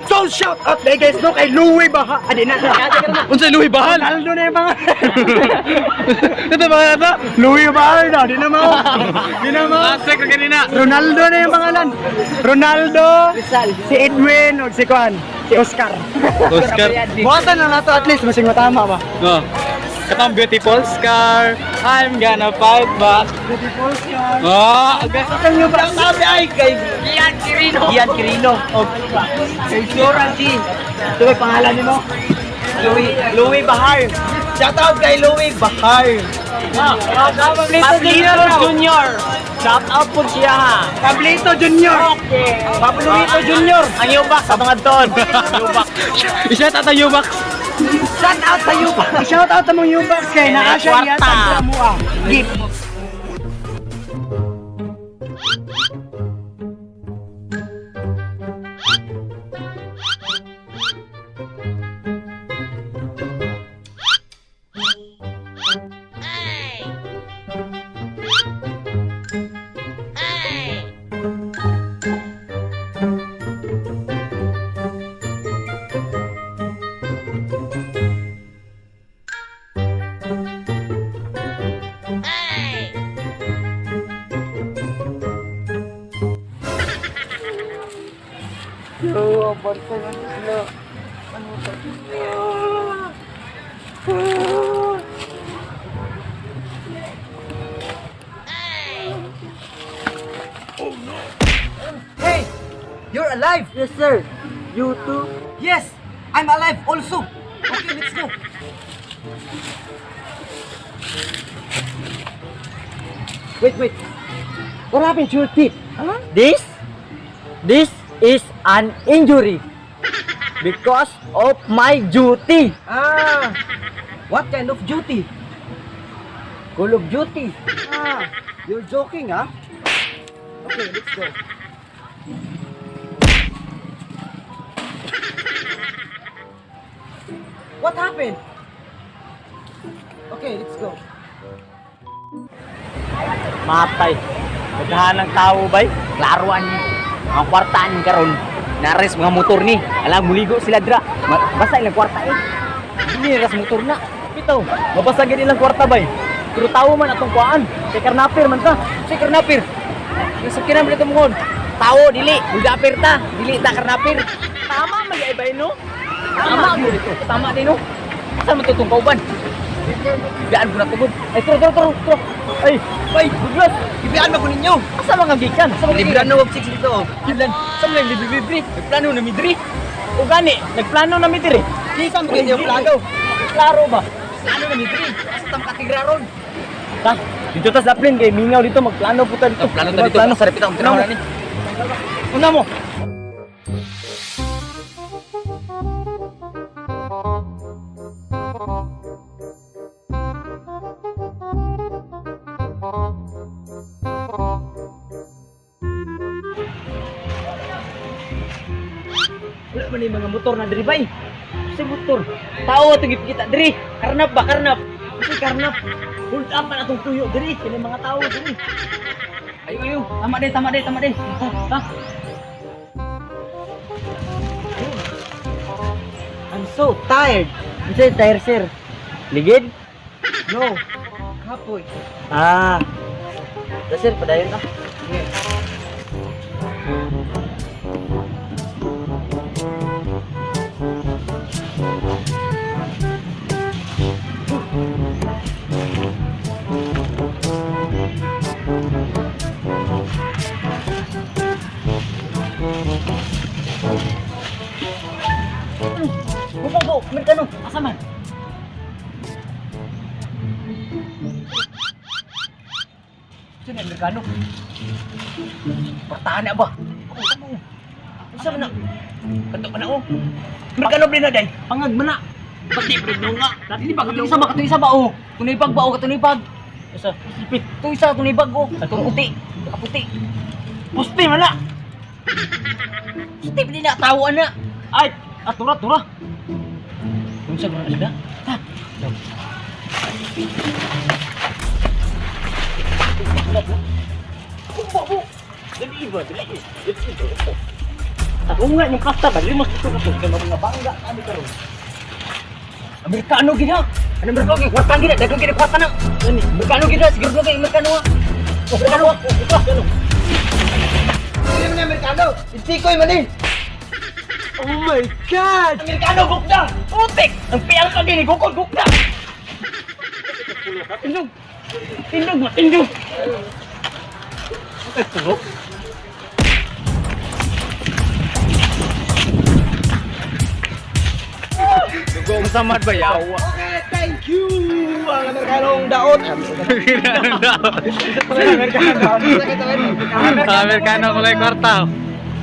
So shout out day guys no kay Louie Baha. Adi na. Unsay Louis Bahal? Ronaldo na yung mga. Ito ba ito? Louie Bahal na, di na mao. Di na mao. Asek ka kanina. Ronaldo na yung pangalan. Ronaldo, si Edwin, o si Juan, si Oscar. Oscar. Buhatan lang nato at least masing matama ba. No. Katong beautiful scar. I'm gonna fight back. Beautiful scar. Oh, okay. Ang yung ba? Sabi ay kay Gian Quirino. Gian Quirino. Oh. Kay Flora G. Ito ba pangalan nimo? Louis, Louis Bahar. Shout out kay Louis Bahar. Pablito Junior. Shout out po siya ha. Pablito Junior. Okay. Pablito Junior. Ang yubak sa mga ton. Yubak. I-shout out ang Umax. Shout out sa yubak. Shout out among Ubox kay naa siya Kwarta. yata sa mua. Gift. Hey, you're alive. Yes, sir. You too? Yes, I'm alive also. Okay, let's go. Wait, wait. What happened to your teeth? Huh? This? This is an injury. Because of my duty. Ah, what kind of duty? Call of duty. Ah, you're joking, huh? Okay, let's go. What happened? Okay, let's go. Matay. Daghan ng tao bay. Klaroan ang kwartaan karon. Nares mga motor ni. Alam muligo sila dra. Basta ilang kwarta eh. Hindi ras motor na. Bitaw, mabasa gid ilang kwarta bay. Pero tao man atong kuan. Kay karnapir man ta. Si karnapir. Yung sakyanan man ito mongon. Tao dili, buldapir ta, dili ta karnapir. Tama man ay bay no. Tama mo dito. Tama din no. Saan man tutong kauban? Biyaan ko na tugod. Ay, tro, tro, tro, tro. Ay, ay, buglas. Ibian ba ko ninyo? Asa mga gikan? Asa mga Libre na og 6 dito. Gikan. Sa mga libre libre. Nagplano na mi diri. O gani, nagplano na mi diri. Kinsa mo ninyo plano? Klaro ba? Plano na mi diri. Asa tam katigra ron? Ta, dito ta sa plane kay mingaw dito magplano po ta dito. Plano ta dito. Sa repita ang Una mo. tinaw ni. Una mo. Wala man yung mga motor na diri bay. Sa motor. Tao atong gipakita diri. Karnap ba karnap? Kasi karnap. Hold up man atong tuyo diri. Kini mga tao diri. Ayo ayo, tama day, tama day, tama day. Ha? Ha? I'm so tired. Unsa tired sir? Ligid? No. Kapoy. Ah. Ta sir, padayon ka. Buko, buko, Amerikano, asa man? Sino yung Amerikano? Pertahan na ba? Oo, tama. Unsa man na? Kanto pa na oh. Amerikano ba na day? Pangag man na. Pati pre no nga. Dati ba katong isa ba katong isa ba oh. Tunay bag ba oh katong bag. Isa, sipit. Itong isa tunay bag oh. Katong puti. Kaputi. Pusti man na. Pusti man na tawo ana. Ay, atura tura. Unsa man na sila? Ha. Dali ba? Dali. Dali. Tunga yung kasta ba? Limos dito ka to. Kaya mga bangga kami karon. Amerikano gid ha. Ano Amerikano gid kwarta gid, daghang gid kwarta na. Amerikano gid ha, siguro kay Amerikano ha. Amerikano ha. Hindi naman Amerikano. Intikoy man eh. Oh my God! Amerikano gukda. Putik, ang piyang ka gini gukod gukda. Tindog! Tindog! Matindog! Masamad ba yaw? Okay, thank you. Ang Amerikanong daot. Amerikano kulay kwarta.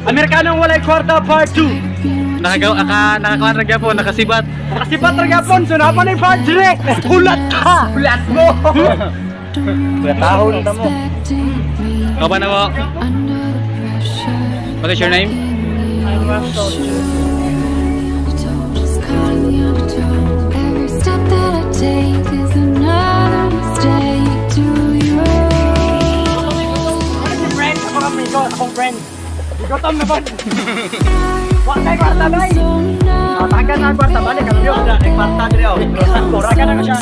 Amerikanong walay kwarta part 2. Nakagaw aka nakakuan ra gyapon, nakasibat. Nakasipat ra gyapon so naa pa ni part 3. Hulat ka! Hulat mo! Tahon ta mo. Kauban na mo. What is your name? Every step that I take is another mistake to you. Si friend, ako kami ko, akong friend. Igutom na ba? Wa kay kwarta bay. Tagan na ang kwarta balik ang yun. Ay kwarta dire oh. Kura ka na ko siya.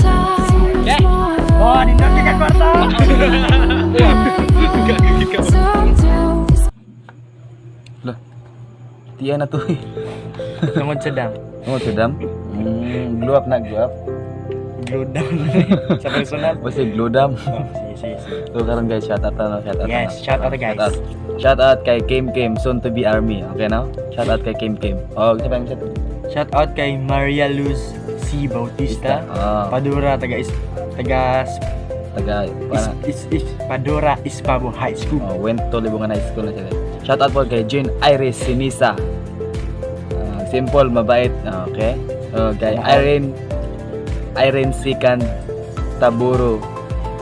Yeah. Oh, nindot kay ka kwarta. Lah. Tiya na to eh. Tungod sa dam. Oh, sa dam? Glow up na, glow up. Glow down. Sa personal. Basta glow dam. Sige, sige, sige. So karon guys, shout out na, shout out. Yes, na. Shout out, guys. Shout out. Shout out kay Kim Kim, soon to be army. Okay na? Shout out kay Kim Kim. Oh, gusto pa yung shout out? Shout out kay Maria Luz C. Bautista. Ah. Padura taga is, taga Taga is, para is, Padura Ispabo High School. oh, went to Libungan High School na siya, guys. Shout out po kay Jane Iris Sinisa. Ah, simple, mabait. Ah, okay. Oh, kay Irene Irene Sikan Taburo,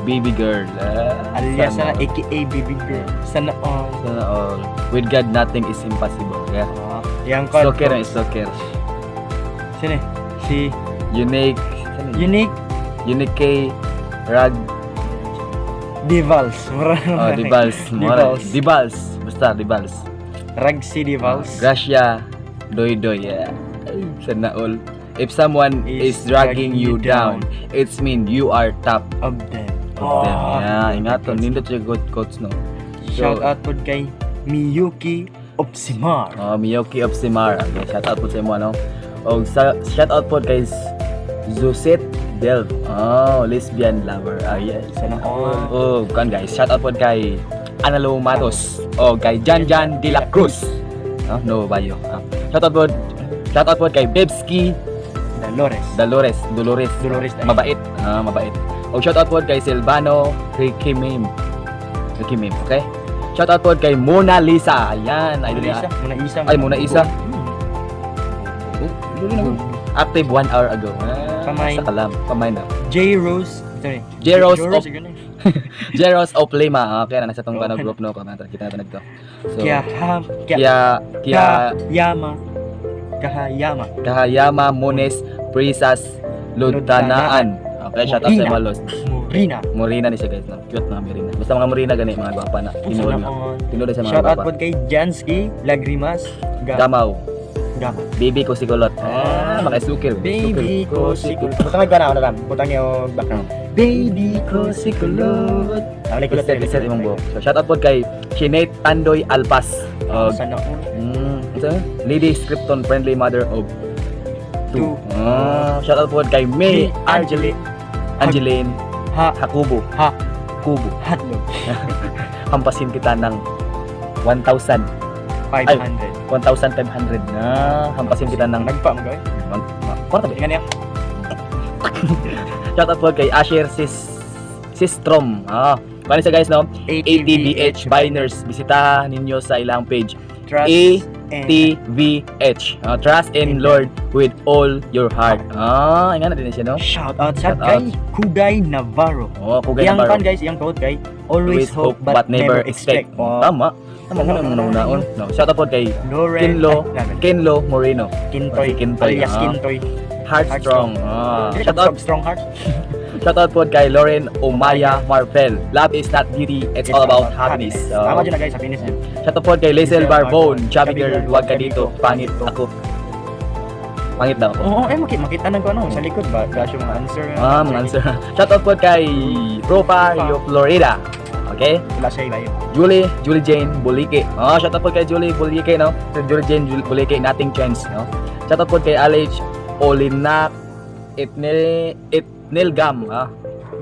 baby girl. Ah, Alias sana na aka baby girl. Sana all. Sana all. With God, nothing is impossible. Yeah. Ah, yang kon. Soccer na is soccer. Sino? Eh? Si Unique. Sino yun? Unique Unique K. Rag. Divals. Mura Oh, Dibals. Divals. Dibals. Basta, Dibals. Ragsi Divals. Gracia. Doy Doy. Yeah. Ay, sana all. If someone is dragging you down, it's mean you are top of them. of them. Oh. Yeah, ingaton. Nindot siya good coach, no? Shout out po kay Miyuki Opsimar. Oh, Miyoki of Simar. Okay, shout out po sa imo, ano? Og sa, shout out po kay Zusit Del. Oh, lesbian lover. Ah, yes. Sana all. Oh, kan guys, shout out po kay Analo Matos. Oh, kay Jan Jan De La Cruz. Oh, no bayo. Ah. Shout out po kay Bebski Dolores. Dolores, Dolores. Dolores dahil. Mabait. Ah, mabait. Og shout out po kay Silvano Rikimim. Rikimim, okay? Shout out po kay Mona Lisa. Ayan, idol Muna niya. isa. Muna isa. Ay, Mona Isa. Oh, yun na. Active 1 hour ago. Ah, Pamain. sa kalam. Pamain na. J Rose. Sorry. J Rose J Rose. Yun eh. Jeros of Lima. Okay, na nasa tong ano, group no. Kamata kita na nagto. So, Kya ham. Kya. Kya Kya Yama. Kahayama. Kahayama Munes Prisas Lutanaan. Okay, shout out sa Morina. Malos. Morina. Morina ni siya guys. No? Cute na Morina. Basta mga Morina gani mga gwapa na. Tinuod Sana na. all. Tinuod na sa mga Shout out gwapa. po kay Jansky Lagrimas. Ga Gamaw. Gama. Baby ko si Kulot. Ah, makasukil. Baby ko si Kulot. Butang ko na ako. Butang yung background. Baby ko si Kulot. Ako kulot. Reset, reset imong buhok. So, shout out po kay Sinead Tandoy Alpas. Og Sana all. Ito, Lady Scripton, friendly mother of two. Two. Ah, shout out po kay May May Angeline Angeline Ha. Hakubo. Ha. Kubo. Hotdog. Hampasin kita ng 1,000. 500. 1,500 na. Hampasin kita ng Nagpa mo gawin. Kwarta ba? Tingnan niya. Shout out po kay Asher Sistrom. Ah, paano siya guys, no? ATBH Biners. Bisita ninyo sa ilang page. Trust A and TVH. Ah, trust in Lord with all your heart. Ah, nga na din siya, no? Shout out sa Shout out. kay Kugay Navarro. Oh, Kugay Yang Navarro. kan guys, yang quote kay always hope but never expect. Oh. Tama. Tama mo na unaon. No, shout out po kay Loren Kinlo, ay, laban. Kenlo Moreno. Kintoy. Si Kintoy, Alias ah. Kintoy. Heartstrong. Ah, Dili shout ka out strong heart. Shout out po kay Lauren Omaya Marfel. Love is not beauty, it's all about happiness. So, Tama dyan na, guys, happiness yun. Shout out po kay Lazel Lizel Barbone. Barbone. Chubby girl, wag ka dito. Pangit ako. Pangit daw ako. Oo, eh, makita na ko ano, sa likod ba? Gosh, yung mga answer. Ah, mga answer. Shout out po kay Ropario Florida. Okay? Wala siya iba yun. Julie, Julie Jane Bulike. Oh, shout out po kay Julie Bulike, no? So, Julie Jane Bulike, nothing chance, no? Shout out po kay Alej Olinak Itnil Itnilgam, ah.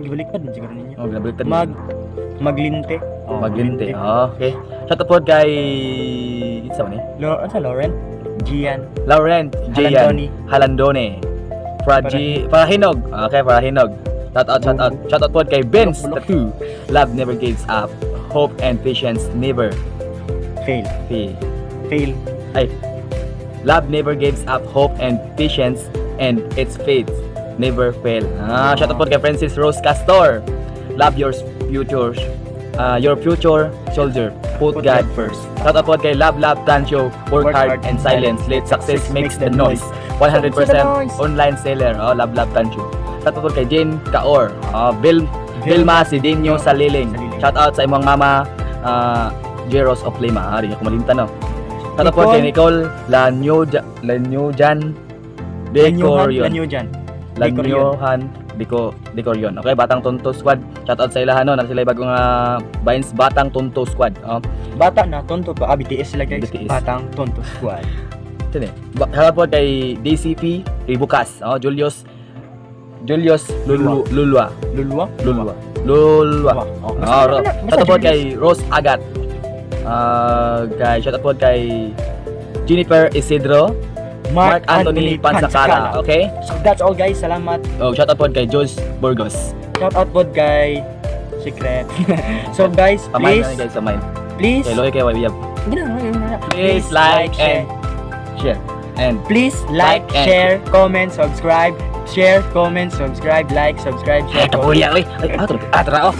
Gibaliktad din siguro ninyo. Oh, ginabaliktad. Maglinte. Oh, Maglinte. Oh, okay. Shout out po kay sa man eh? Ano sa Lauren? Gian. Laurent Gian Halandoni. Halandone. Praji Parahinog. Okay, Parahinog. Shout out, shout out. Shout out po kay Vince Bulok, bulok. Tattoo. Love never gives up. Hope and patience never Fail. fail. Fail. Ay, love never gives up, hope and patience and its faith never fail. Ah, shout out po kay Francis Rose Castor. Love your future, your future soldier. Put God first. Shout out po kay Love Love Tancho. Work hard and silence. Let success makes the noise. 100% online seller. Oh, Love Love Tancho. Shout out po kay Jane Kaor. Oh, Bill Vilma Sidinho Saliling. Saliling. Shout out sa imong mama, Jeros of Lima. Ah, di niya kumalimtan, no. Shout out po kay Nicole Lanyojan Decorion. Lanyujan. Lanyohan Decorion. Okay, Batang Tonto Squad. Shout out sa ilahan, no. Na sila bagong Vines Batang Tonto Squad. Oh. Bata na, tonto pa. Ah, BTS sila, guys. BTS. Batang Tonto Squad. Ito eh. Shout out po kay DCP Ribukas. Oh, Julius Julius Lulu, Lulua. Lulwa? Lulua. Lulua. Oh, Ah, shout out po kay Rose Agat. Ah, kay shout out po kay Jennifer Isidro, Mark Anthony Pansakala. Okay? So that's all, guys. Salamat. Oh, shout out po kay Jules Burgos. Shout out po kay Secret. So guys, Pamain please, na guys, pamain. Please, Kay Loy kay Wabiyab. Gina. Please like and share. And please like, like and- share, comment, subscribe, share, comment, subscribe, like, subscribe, share. Ay, tapuya, oy. Ay, ah, tara, oh.